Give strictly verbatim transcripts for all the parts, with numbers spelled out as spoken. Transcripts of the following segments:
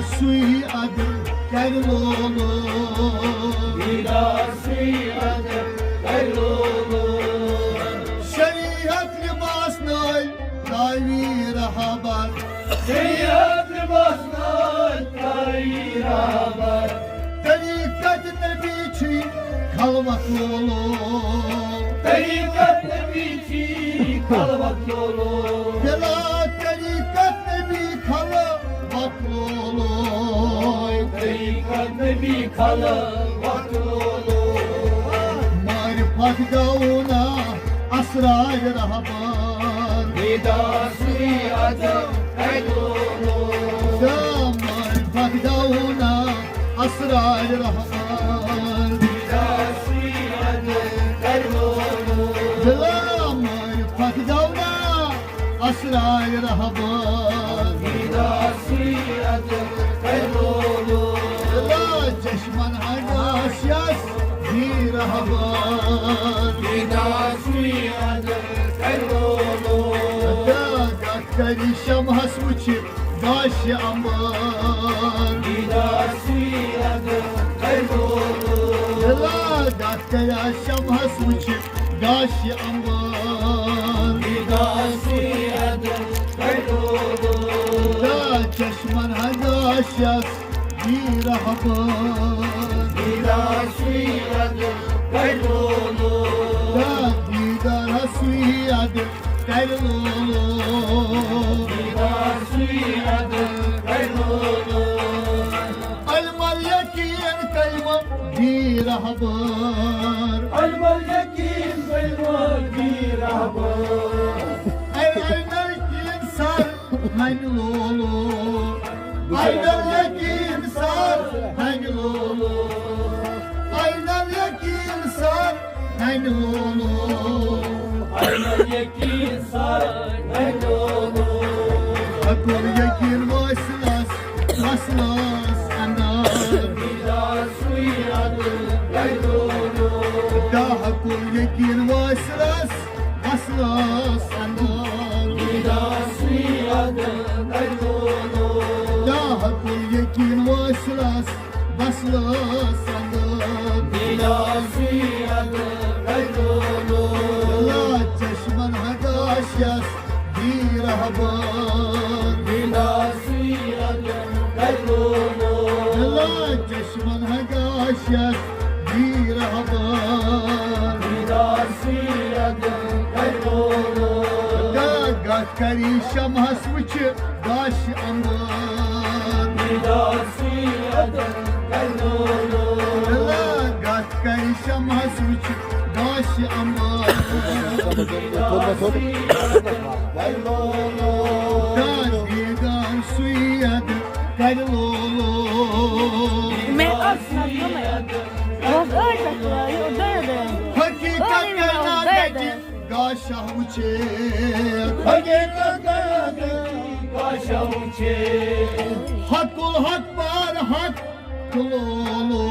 سُے ادٕ کرِ لولو۔ دیدار سُے ادٕ کرِ لولو۔ شریعت لباس نٲلۍ تاوی رہبر۔ شریعت لباس نٲلۍ تاوی رہبر۔ طریقت نبی چھی خلوت لولو۔ طریقت نبی چھی خلوت لولو۔ بلا طریقت نبی خلوت لولو۔ طریقت نبی خلوت لولو۔ معرفت گونا اسرار رہبر۔ دیدار سُے ادٕ کرِ لولو۔ یا معرفت گونا اسرار رہبر۔ دیدار سُے ادٕ کرِ لولو۔ بلا معرفت گونا اسرار رہبر۔ دیدار سُے ادٕ کرِ لولو۔ بلا چشمن ہنگاش یس دی رہبر۔ دیدار سُے ادٕ کرِ لولو۔ داغ کری شمہس وچھ گاش امبر۔ دیدار سُے ادٕ کرِ لولو۔ داغ کریا شمہس وچھ گاش امبر۔ دیدار سُے ادٕ کرِ لولو۔ دا چشمن ہنگاش یس دی رہبر۔ دیدار سُے ادٕ کرِ لولو۔ دا دیدار سُے ادٕ کرِ لولو۔ دیدار سُے ادٕ کرِ لولو۔ علم الیقین کلمہ دی رہبر۔ علم الیقین کلمہ دی رہبر۔ اے علم الیقین سر ہنہِ لولو۔ عین الیقین سر ہنہِ لولو۔ عین الیقین سر ہنہِ لولو۔ عین الیقین سر ہنہِ لولو۔ حق الیقین وٲصلس وصلس اندر۔ دیدار سُے ادٕ کرِ لولو۔ دا حق الیقین وٲصلس وصلس اندر۔ دیدار سُے ادٕ کرِ لولو۔ دا حق الیقین وٲصلس وصلس اندر۔ دیدار سُے ادٕ کرِ لولو۔ لا چشمن ہنگاش یس دی رہبر۔ دیدار سُے ادٕ کرِ لولو۔ لا چشمن ہنگاش یس دی رہبر۔ دیدار سُے ادٕ کرِ لولو۔ دا گتھ کری شمہس وچھ گاش امبر۔ دیدار سُے ادٕ کرِ لولو۔ لا گتھ کری شمہس وچھ گاش امبر۔ دیدار سُے ادٕ کرِ لولو۔ دا دیدار سُے ادٕ کرِ لولو۔ مےٚ ٲس نہ گٔمٕتۍ۔ بہٕ ٲسٕس أتھۍ پٮ۪ٹھ تُلان، یہِ دۄیو دۄیو۔ حقیقت أتھۍ کائنات پٮ۪ٹھ۔ گاشا وچھے۔ حقیقت کائنات پٮ۪ٹھ گاشا وچھے۔ حق الحق پار حق لولو۔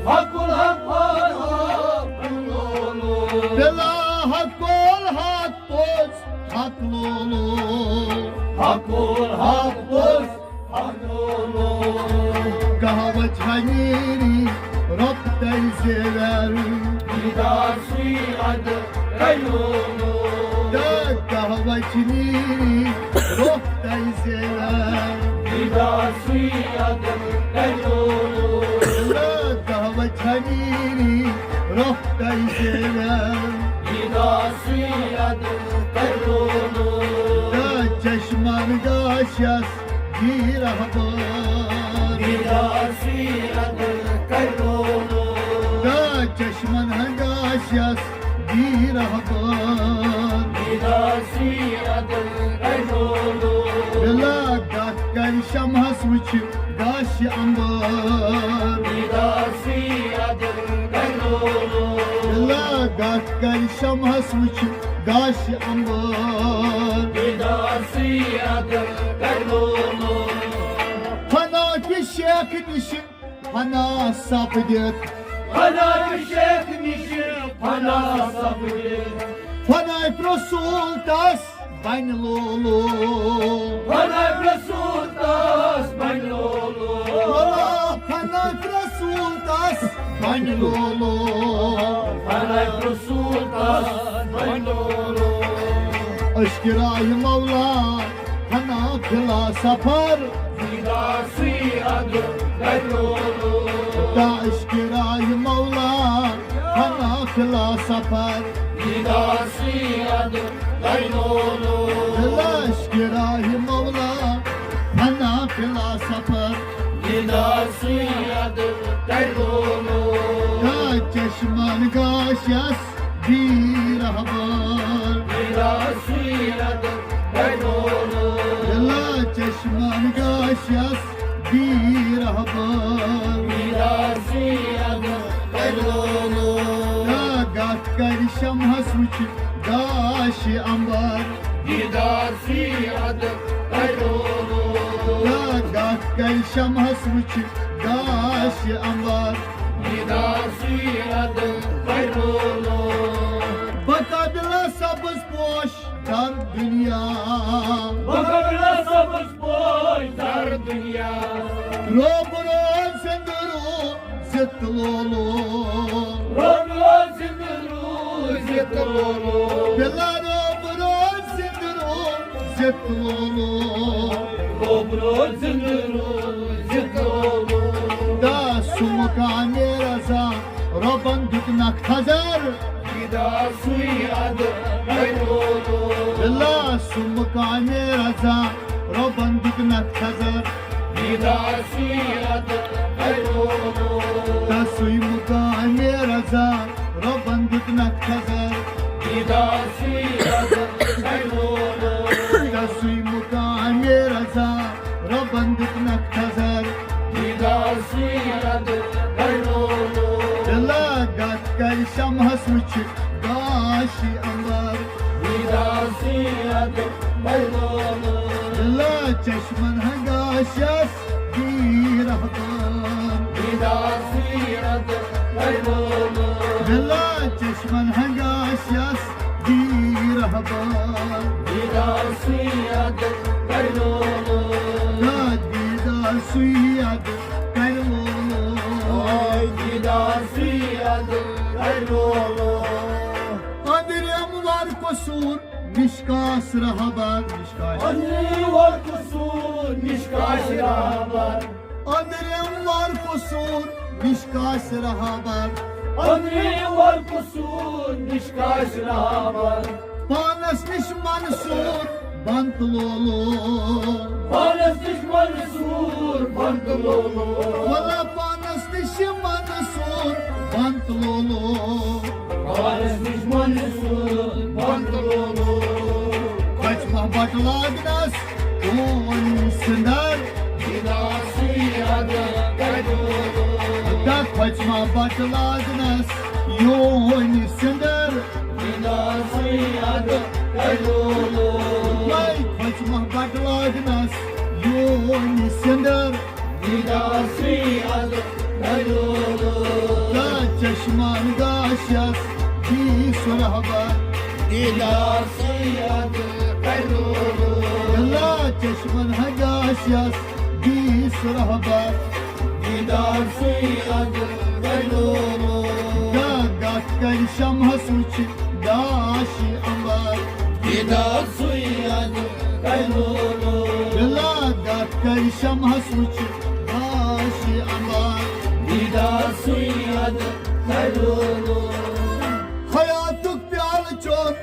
حق الحق پار حق لولو۔ بلا حق الحق پوٚز حق لولو۔ حق الحق پوٚز حق لولو۔ قہوہ چھا نیری رۄپتَے زیور۔ دیدار سُے ادٕ کرِ لولو۔ دا قہوہ چھ نیری رۄپتَے زیور۔ دیدار سُے ادٕ کرِ لولو۔ دا قہوہ چھا نیری رۄپتَے زیور۔ دیدار سُے ادٕ کرِ لولو۔ دا چشمن گاشس دی رہبر۔ دیدار سُے ادٕ کرِ لولو۔ دا چشمن ہنگاش یس دی رہبر۔ دیدار سُے ادٕ کرِ لولو۔ بلا گتھ کر شمہس وچھ گاش امبر۔ دیدار سُے ادٕ کرِ لولو۔ بلا گتھ کر شمہس وچھ گاش امبر۔ دیدار سُے ادٕ کرِ لولو۔ فنا کہِ شیخ نِش فنا سپدِتھ۔ فنا کہِ شیخ نِش فنا سپدِتھ۔ فنا رسول تس بنہِ لولو۔ فنا رسول تس بنہِ لولو۔ بنہِ لولو۔ فرق رسول تس بنہِ لولو۔ عشق راہ مولا فنا فلاسفر۔ دیدار سوی ادٕ بنہِ لولو۔ دا عشق راہ مولا فنا فلاسفر۔ دیدار سوی ادٕ بنہِ لولو۔ عشق راہ مولا فنا فلاسفر۔ دیدار سوی ادٕ بنہِ لولو۔ یا چشمن گاشس بی رہبر۔ دیدار سوی ادٕ بنہِ لولو۔ یا چشمن گاشس بی رہبر۔ دیدار سوی ادٕ بنہِ لولو۔ یا گتھ کرِ شمہس وچھ گاش امبر۔ دیدار سوی ادٕ بنہِ لولو۔ یا گتھ کرِ شمہس وچھ گاش امبر۔ دیدار سوی ادٕ بنہِ لولو۔ بقبلہ سبز پوش در دنیا۔ بقبلہ سبز پوش در دنیا۔ روب روز زندہ روزت لولو۔ روب روز زندہ روزت لولو۔ بلا روب روز زندہ روزت لولو۔ روب روز زندہ روزت لولو۔ دا سُہ مقام رضا رۄبن دیُتنکھ تھزر۔ دیدار سوی ادٕ بنہِ لولو۔ بلا سُہ مقام رضا رۄبن دیُتنکھ تھزر۔ دیدار سوی ادٕ بنہِ لولو۔ تسُے مقام رضا رۄبن دیُتنکھ تھزر۔ دیدار سوی ادٕ بنہِ لولو۔ تسُے مقام رضا رۄبن دیُتنکھ تھزر۔ دیدار سوی ادٕ بنہِ لولو۔ دلا گتھ کرِ شمہس وچھ گاش امبر۔ دیدار سوی ادٕ بنہِ لولو۔ دلا چشمن ہنگاشس بی رہبر۔ دیدار سوی ادٕ بنہِ لولو۔ دلا چشمن ہنگاشس بی رہبر۔ دیدار سوی ادٕ بنہِ لولو۔ دا دیدار سوی ادٕ بنہِ لولو۔ آے دیدار سوی ادٕ بنہِ لولو۔ أنٛدرِم ور قصور نشکاش رہبر۔ أنٛدرِم ور قصور نشکاش رہبر۔ أنٛدرِم ور قصور نشکاش رہبر۔ أنٛدرِم ور قصور نشکاش رہبر۔ پانس نش منصور بنت لولو۔ پانس نش منصور بنت لولو۔ ولا پانس نش منصور بنت لولو۔ پانس نش منصور بنت لولو۔ کچھ ما بٹ لاگنس چون سندر۔ دیدار سوی ادٕ بنہِ لولو۔ دا کھۄژِ ما بٹہٕ لاگنس یونہِ سِندر۔ دیدار سوی ادٕ بنہِ لولو۔ وے کھۄژِ ما بٹہٕ لاگنس یونہِ سِندر۔ دیدار سوی ادٕ بنہِ لولو۔ دا چشمان گاشس دی سُہ رہبر۔ دیدار سوی ادٕ بنہِ لولو۔ لا چشمن ہنگاشس بیس رہبر۔ دیدار سوی ادٕ بنہِ لولو۔ گا گتھ کرِ شمہس وچھ گاش امبر۔ دیدار سوی ادٕ بنہِ لولو۔ بلا گتھ کرِ شمہس وچھ گاش امبر۔ دیدار سوی ادٕ بنہِ لولو۔ حیاتک پیالہٕ چوٚن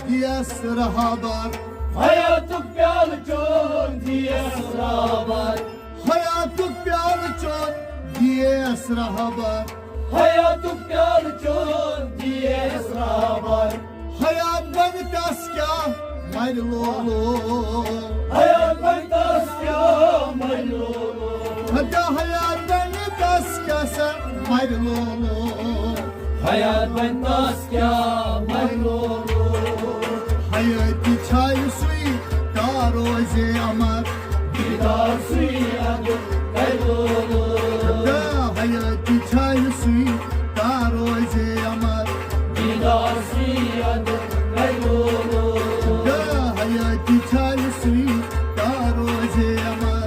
دیس رہبر۔ حیاتک پیالہٕ چوٚن دیس رہبر۔ حیاتک پیالہٕ چوٚن دیس رہبر۔ حیاتک پیالہٕ چوٚن دیس رہبر۔ حیات بنہِ تس کیٛاہ مرِ لولو۔ حیات بنہِ تس کیٛاہ مرِ لولو۔ ہتا حیات بنہِ تس کیٛاہ سا مرِ لولو۔ حیات بنہِ تس کیٛاہ مرِ لولو۔ حیاتی چھایہِ سُے تا روزے امر۔ دیدار سوی ادٕ بنہِ لولو۔ دا حیاتی چھایہِ سُے تا روزے امر۔ دیدار سوی ادٕ بنہِ لولو۔ دا حیاتی چھایہِ سُے تا روزے امر۔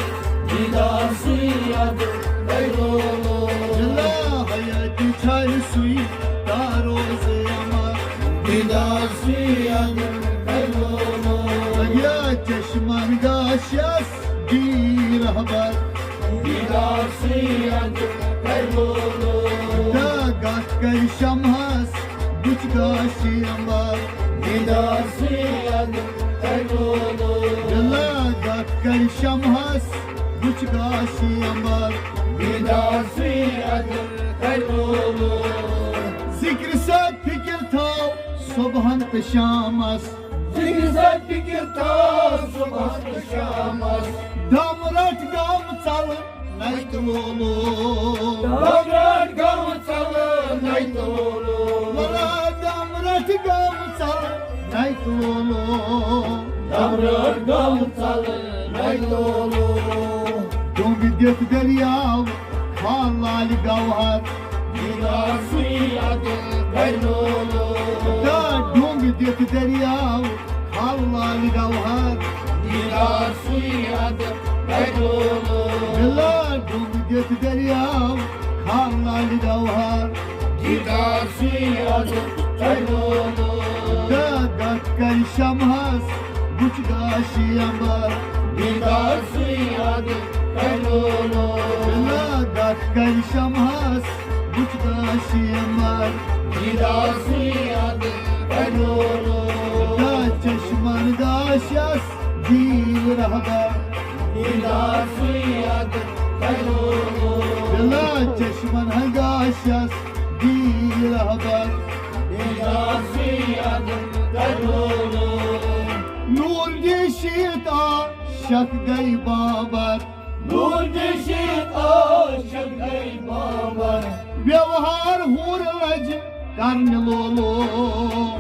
دیدار سوی ادٕ بنہِ لولو۔ لا حیاتی چھایہِ شس دی رہبر۔ دیدار سید کرولو۔ داغت کر شمہس بچ گاشی امبر۔ دیدار سید کرولو۔ داغت کر شمہس بچ گاشی امبر۔ دیدار سید کرولو۔ ذکر سۭتۍ فکر تھاو صبحن تہٕ شامس۔ ذکر سۭتۍ فکر تھاو صبحس تہٕ شامس۔ دم رٹھ گام ژلہٕ نَے تہٕ لولو۔ دم رٹھ گام ژلہٕ نَے تہٕ لولو۔ ولا دم رٹھ گام ژلہٕ نَے تہٕ لولو۔ دم رٹھ گام ژلہٕ نَے تہٕ لولو۔ ڈوٚنگ دِتھ دٔریاو کھال لالہِ گوہر۔ دیدار سید کرولو۔ دا ڈوٚنگ دِتھ دٔریاو کھال لالہِ گوہر۔ دیدار سید کرولو۔ بلا ڈوٚنگ دِتھ دٔریاو کھال لالہِ گوہر۔ دیدار سید کرولو۔ دا دتھ کر شمہس بچ گاشی امبر۔ دیدار سید کرولو۔ بلا دتھ کر شمہس بچ گاشی امبر۔ دیدار سید کرولو۔ دا چشمن گاشس دی رہبر۔ دیدار سید کرولو۔ بلا چشمن گاشس دی رہبر۔ دیدار سید کرولو۔ نور دی شیت آ شک گئی بابر۔ نور دی شیت آ شک گئی بابر۔ ویوہار ہور لج کرنہِ لولو۔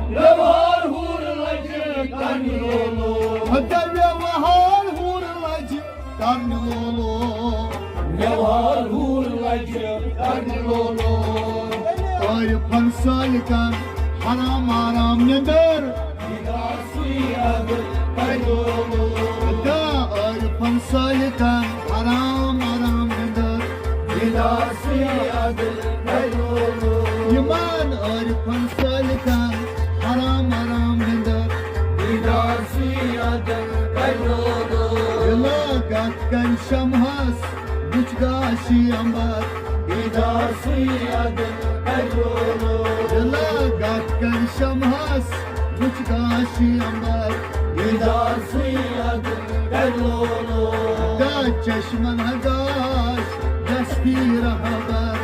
ویوہار ہور لج کرنہِ لولو۔ ہتا ویوہار ہور لج کرنہِ لولو۔ ویوہار ہور لج کرنہِ لولو۔ عارفن سالکن حرام آرام نندر۔ دیدار سید کرولو۔ دا عارفن سالکن حرام آرام نندر۔ دیدار سید کرولو۔ یمن عارفن سالکن حرام آرام نندر۔ دیدار سید کرولو۔ دلا گتھ کر شمہس بچ گاشی امبر۔ دیدار سید کرولو۔ دلا گتھ کر شمہس بچ گاشی امبر۔ دیدار سید کرولو۔ دا چشمن گاش دستی رہبر۔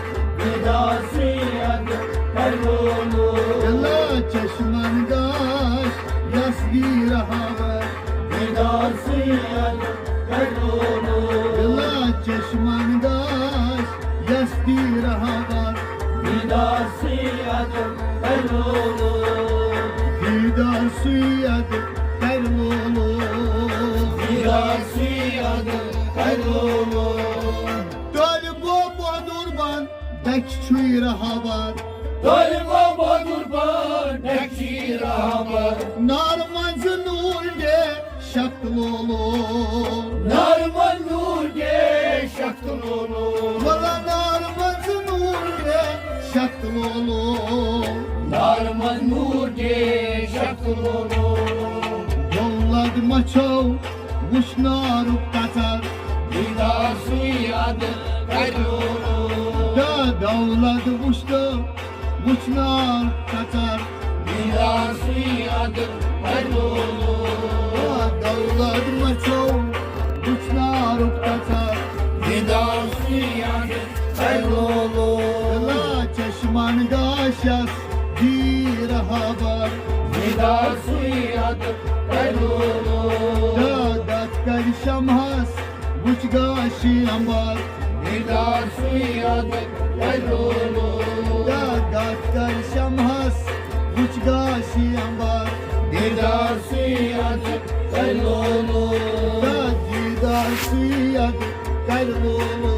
دیدار سید کرولو۔ دلا چشمن گاش دستی رہبر۔ دیدار سید کرولو۔ دلا چشمن گاش دستی رہبر۔ دیدار سید کرولو۔ دیدار سید کرولو۔ دیدار سید کرولو۔ طالبو بہادر بن دکھ چھُے رہبر۔ طالبو بہادر بن دکھ چھُے رہبر۔ نار منز نور دے شک لولو۔ نار منز نور دے شک لولو۔ ولا نار منز نور دے شک لولو۔ نار منز نور دے شک لولو۔ دولت مچھو وچھ نارُک تژر۔ دیدار سید کرولو۔ دا دولت وچھ تہٕ وچھ نار تژر۔ دیدار سید کرولو۔ دا دولت مچھو وچھ نارُک تژر۔ دیدار سید کرولو۔ دلا چشمن گاشس دی رہبر۔ دیدار سید کرولو۔ دا دتھ کر شمہس وچ گاشی امبر۔ دیدار سید کرولو۔ دا دتھ کر شمہس وچ گاشی امبر۔ دیدار سید کرولو۔ دا دیدار سید کرولو۔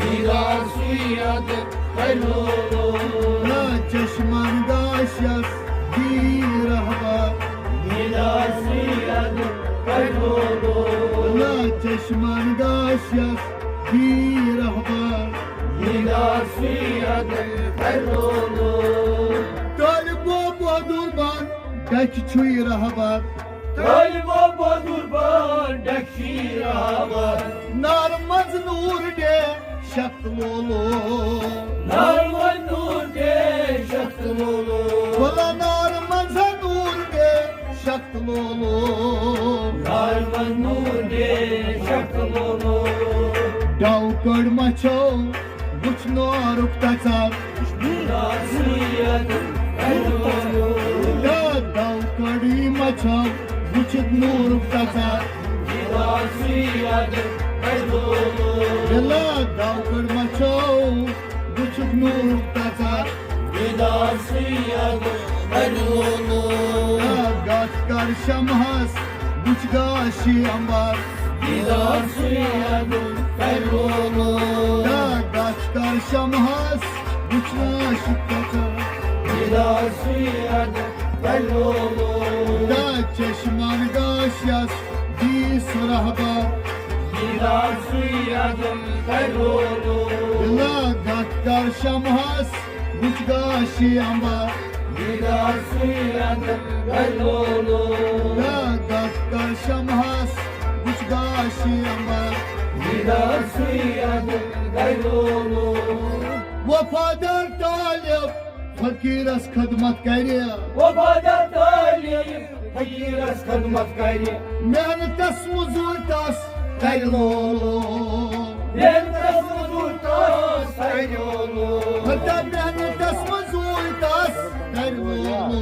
دیدار سید کرولو۔ دا چشمن گاشس دی رہبر۔ دیدار سید کرولو۔ دا چشمن گاشس دی رہبر۔ دیدار سید کرولو۔ طالبو بہادر بن دکھ چھُے رہبر۔ طالبہ بہادر بان ڈکشی راوان۔ نار منٛز نوٗر ڈے شکلولو۔ نار منٛز نوٗر ڈے شکلولو۔ بلا نار منٛز نوٗر ڈے شکلولو۔ نار منٛز نوٗر ڈے شکلولو۔ ڈاو کڑ مچھو وُچھ نارُک تژر۔ داو کڑی مچھو وُچھِتھ نورُک تژر۔ دلا داو کڑ مچھو وُچھِتھ نورُک تژر۔ گتھ کر شمہس وُچھ گاشی امبر۔ گتھ کر شمہس وُچھ گاشی تژر۔ دا چشمن گاشس دیس رہبر۔ دلا گتھ کر شمہس وُچھ گاشی امبر۔ دا گتھ کر شمہس وُچھ گاشی امبر۔ وفادار طالب فقیرس خدمت کرِ۔ وفادار طالب فقیرس خدمت کرِ۔ محنتس مزور تس کرِ لولو۔ محنتس مزور تس کرِ لولو۔ ہتا محنتس مزور تس کرِ لولو۔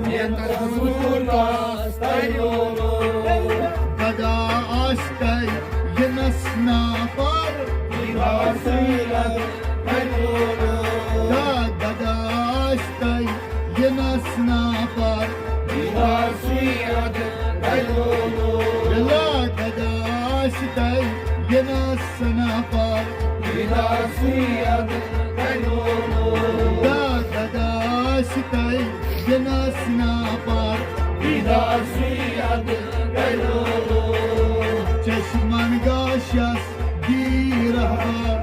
محنتس مزور تس کرِ لولو۔ گدا آسہِ تۄہہِ یِنس ناپار۔ دا گدا آسہِ تۄہہِ یِنس ناپار۔ بلا گدا آسہِ تۄہہِ یِنس ناپار۔ دا گدا آسہِ تۄہہِ یِنس ناپار۔ چشمن گاشس دی رہبر۔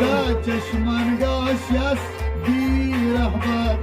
دا چشمن گاشس دی رہبر۔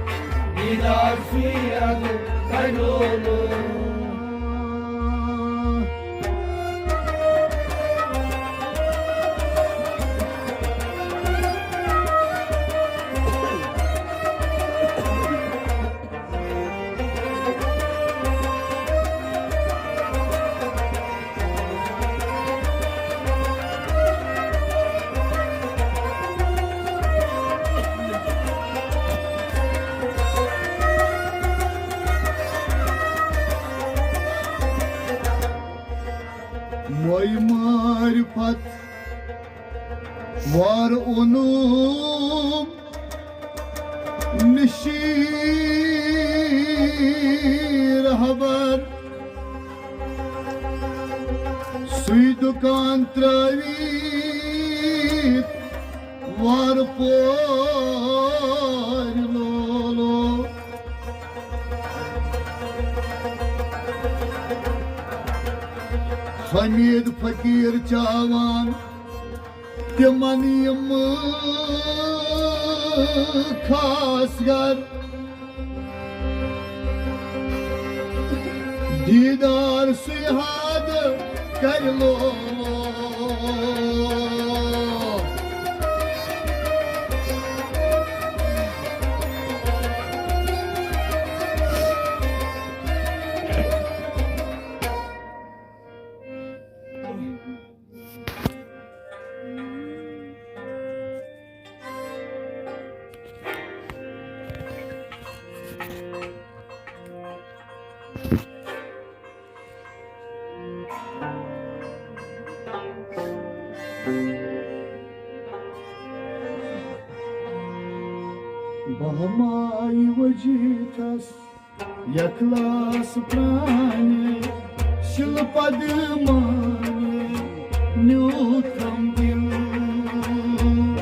موے معرفت وار اونم نشی رہبر۔ سُے دُکان ترٲوِتھ وارٕ پورِ لولو۔ حمید فقیر چاوان تِمن یِم خاص گر دیدار سُے حد کر لو۔ بہمائی وجیتس یکلاس پرانہِ شِلپد مانہِ نیوٗتھم دِل۔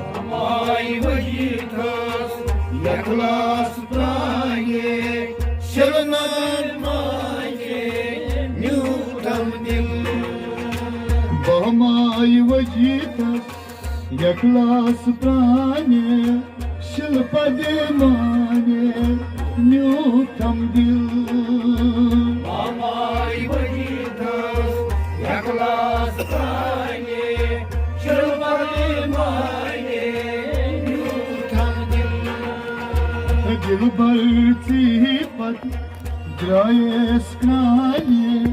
بہمائی وجیتس یکلاس پرانہِ شِلپد مانہِ نیوٗتھم دِل۔ بہمائی وجیتس یکلاس پرانہِ شِلپد مانہِ نیوٗتھم دِل۔ ماماے وحیدس اخلاص پرٛانہِ، شِلپہٕ مانہِ نیوٗتھم دِل۔ دِلبر ژی پتہٕ درٛایس کرٛانہِ،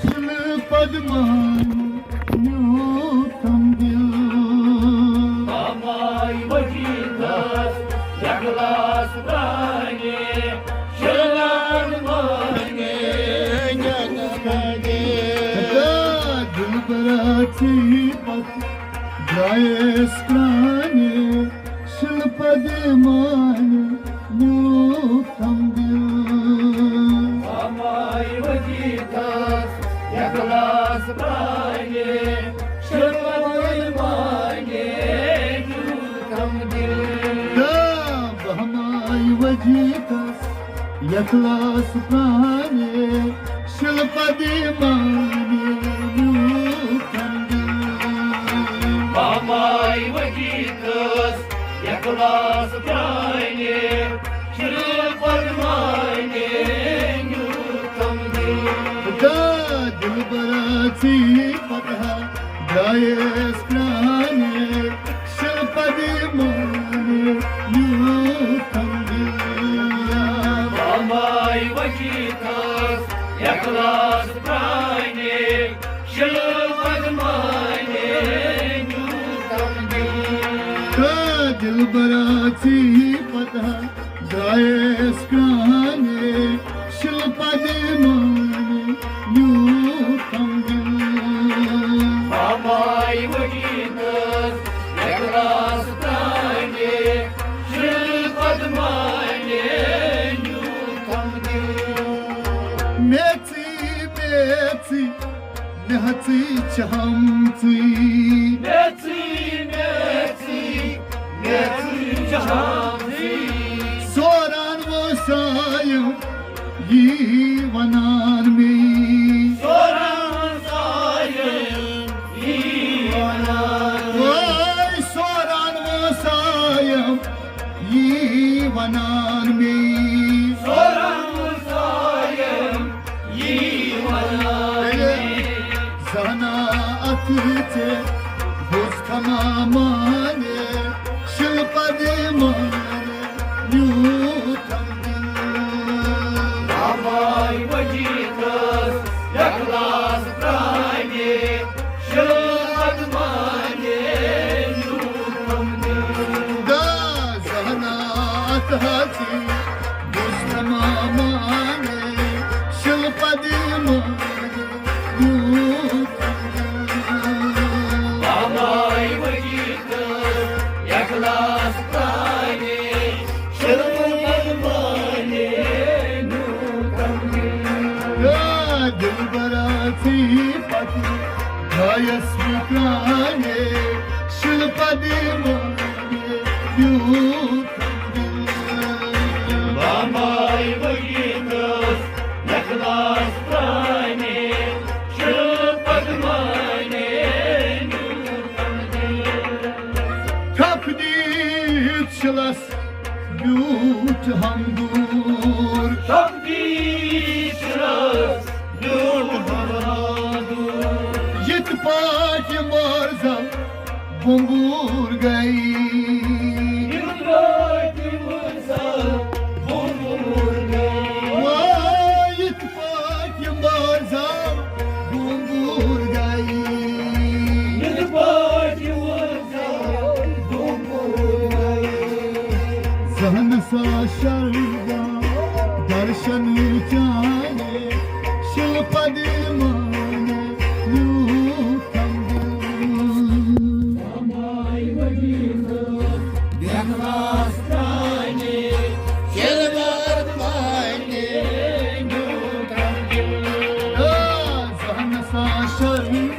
شِلپہٕ مانہِ نیوٗتھم دِل۔ ماماے وحیدس اخلاص پرٛانہِ، شِلپہٕ مانہِ نیوٗتھم دِل۔ دِلبرا ژی پتہٕ درٛایس کرٛانہِ، شِلپہٕ مانہِ نیوٗتھم دِل۔ ماماے وحیدس اخلاص پرٛانہِ، شِلپہٕ مانہِ نیوٗتھم دِل۔ ماماے وحیدس اخلاص پرٛانہِ، شِلپہٕ مانہِ نیوٗتھم دِل۔ ماماے وحیدس اخلاص پرٛانہِ، شِلپہٕ مانہِ نیوٗتھم دِل۔ دِلبرا ژی پتہٕ درٛایس کرٛانہِ، شِلپہٕ مانہِ نیوٗتھم دِل۔ ماماے وحیدس اخلاص پرٛانہِ، شِلپہٕ مانہِ نیوٗتھم دِل۔ دِلبرا ژی پتہٕ درٛایس کرٛانہِ، شِلپہٕ مانہِ نیوٗتھم دِل۔ ماماے وحیدس اخلاص پرٛانہِ، شِلپہٕ مانہِ نیوٗتھم دِل۔ میٚژٕے، میٚژٕے، میٚژٕے چھِ ہمژٕے۔ میٚژٕے، میٚژٕے، میٚژٕے چھِ ہمژٕے۔ سوران وسایم یی ونان مے۔ سوران وسایم یی ونان۔ وٲے سوران وسایم یی ونان مے۔ سوران وسایم یی ونان مے۔ زانہ اتھ ژےٚ بوز تمامانہِ، شِلپہٕ مانہِ نیوٗتھم دِل۔ ماماے وحیدس اخلاص پرٛانہِ، شِلپہٕ مانہِ نیوٗتھم دِل۔ دا زانہ اتھ ژےٚ بوز تمامانہِ، شِلپہٕ مانہِ نیوٗتھم دِل۔ ماماے وحیدس اخلاص پرٛانہِ، شِلپہٕ مانہِ نیوٗتھم دِل۔ یا دِلبرا ژی پتہٕ درٛایس بہٕ کرٛانہِ، شِلپہٕ مانہِ نیوٗتھم دِل۔ ماماے وحیدس اخلاص پرٛانہِ، شِلپہٕ مانہِ نیوٗتھم دِل۔ تھپھ دِتھ شِلس بیوٗٹھ ہم دوٗر۔ تھپھ دِتھ شِلس بیوٗٹھ ہم دوٗر۔ یِتھ پٲٹھۍ یِم بارزل بُمبوٗر گٔے۔ یِتھ پٲٹھۍ یِم بارزل بُمبوٗر گٔے۔ وٲے یِتھ پٲٹھۍ یِم بارزل بُمبوٗر گٔے۔ یِتھ پٲٹھۍ یِم بارزل بُمبوٗر گٔے۔ زہنس آ شرگا درشن چانے، شِلپہٕ مانہِ نیوٗتھم دِل۔ ماماے وحیدس اخلاص پرٛانہِ، شِلپہٕ مانہِ نیوٗتھم دِل۔ زہنس آ شرگا